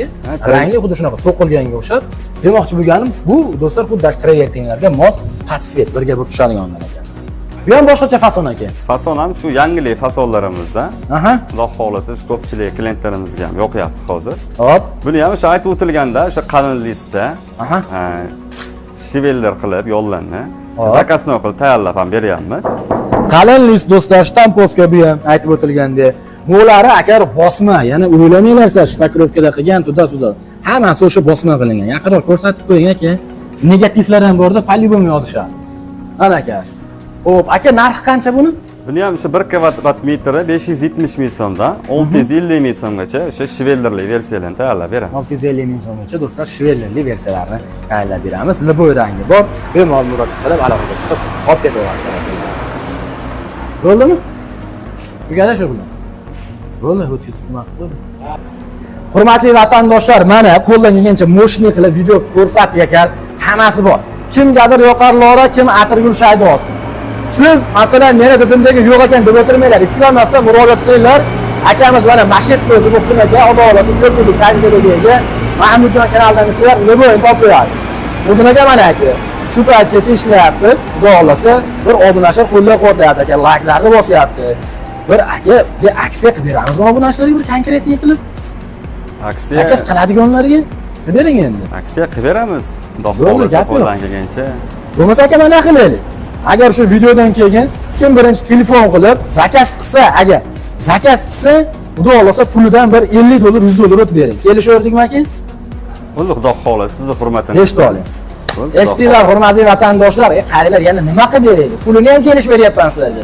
Rangi xuddi shunaqa to'qilganga o'xshab. Demoqchi bo'lganim, bu do'stlar xuddi shu travertinlarga mos podsvet birga bir tushadiganlar ekan. Bu ham boshqacha fason ekan. Fason ham shu yangilik fasonlarimizda. Xudo xohlasa ko'pchilik klientlarimizga ham yoqyapti hozir. Hop. Buni ham o'sha aytib o'tilganda, o'sha qalin listda, shiveller qilib yo'llanni, zakasni qilib tayyorlab ham beryapmiz. Qalin list do'stlar, shtampovka bu ham aytib o'tilgandek. Bular akar bosma, ya'ni o'ylamanglar sizlar shpakrovkada qilgan tuda-suda. Hammasi o'sha bosma qilingan. Yaqinroq ko'rsatib qo'ying aka. Negativlar ham borda, по-любому yozishadi. Mana aka. Xo'p, aka narxi qancha buni? Buni ham o'sha 1 kvadrat metri 570 ming so'mdan 650 ming so'mgacha o'sha швеллер li versiyalarni tayyorlab beramiz. 650 ming so'mgacha, do'stlar, швеллер li versiyalarni tayyorlab beramiz. Любой rangi bor. Bemalol murojaat qilib, aloqaga chiqib, olib ketaverasizlar. Bo'ldimi? Tugadi shu bilan. Bo'ldi, o'tkazib nima qilib bo'ldi. Hurmatli vatandoshlar, mana qo'ldan kelgancha мощный qilib video ko'rsatdik ekan, hammasi bor. Kimgadir yoqar Lora, kim atirgul shayda olsin. Siz masalan meni didimdagi yo'q ekan deb o'tirmanglar, ikkilanmasdan murojaat qilinglar. Akamiz mana Mashetni o'zi Muhtim aka, Xudo xohlasa ko'p yillik tajribaga ega. Mahmudjon kanalidan desanglar, любой topib beradi. Muhtim aka mana aka, shu paytgacha ishlayapmiz. Xudo xohlasa bir obunachilar qo'llab-quvvatlayapti aka, layklarni bosyapti. Bir aka, bir aksiya qilib beramizmi obunachilarga bir конкретный qilib? Aksiya Zakaz qiladiganlarga qilib bering endi. Aksiya qilib beramiz. Xudo Bo'ldi, xohlasa gap yo'q. qo'ldan kelgancha. Bo'lmasa aka, mana qilaylik. Agar shu videodan keyin kim birinchi telefon qilib zakaz qilsa, agar zakaz qilsa, Xudo xohlasa pulidan bir 50 dollar, 100 dollar o'tib bering. Kelishaverdikmi aka? Bo'ldi, Xudo xohlasa sizni hurmatingiz. Eshitib oling. Bo'ldi, Xudo Eshitdinglar, xohlasa. hurmatli vatandoshlar, qaranglar, yana nima qilib beraylik? Pulini ham kelishib beryapman sizlarga.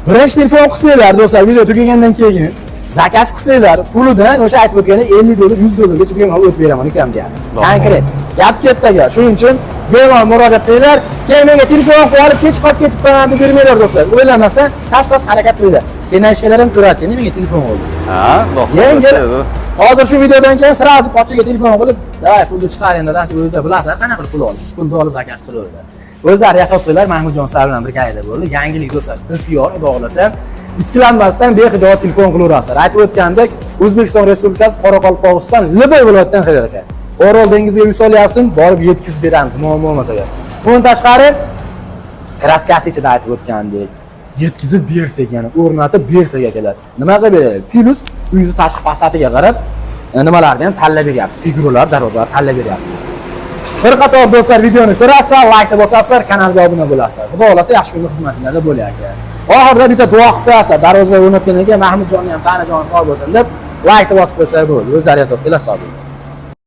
Birinchi telefon qilsanglar, do'stlar, video tugagandan keyin zakaz qilsanglar, pulidan o'sha aytib o'tgandek 50 dollar, 100 dollargacha bemalol o'tib beraman ukam deyapti. Konkret. Gap ketdi aka. Shuning uchun bemalol murojaat qilinglar. Keyin menga telefon qilib olib kech qolib ketibman deb bermanglar, do'stlar. O'ylamasdan tez-tez harakat qilinglar. Kenashkalar ham ko'radi, menga telefon qildi. Ha, Xudo Yengil. xohlasa. Hozir shu videodan keyin сразу pochchaga telefon qilib, "Давай, pulni chiqar endi", desa, o'zi bilasan qanaqa qilib pul olish. Pulni olib zakaz qilib. O'zlari yaqin qo'ylar, Mahmudjon sizlar bilan birgalikda bo'ldi. Yangilik, do'stlar, bisyor, Xudo xohlasa. Ikkilanmasdan bexijolat telefon qilaverasizlar. Aytib o'tgandek, O'zbekiston Respublikasi, Qoraqalpog'iston, любой viloyatdan qilar ekan. Orol dengiziga uy solyapsin, borib yetkazib beramiz, muammo bo'lmasa agar. Bundan tashqari, краска si ichida aytib o'tgandek, yetkazib bersak, yana o'rnatib bersak akalar. Nima qilib beraylik? Плюс uyingizni tashqi fasadiga qarab, nimalarni ham tanlab beryapmiz. Figuralar, darvozalar tanlab beryapmiz. Bir qator do'stlar videoni ko'rasizlar, laykni bosasizlar, kanalga obuna bo'lasizlar. Xudo xohlasa yaxshi kunni xizmatingizda bo'lyapti. Oxirida bitta duo qilib qo'yasizlar. Darvoza o'rnatgandan keyin Mahmudjonni ham tani joni sog' bo'lsin deb laykni bosib qo'ysa bo'ldi. O'zlari yotib kelar, sog' bo'lin.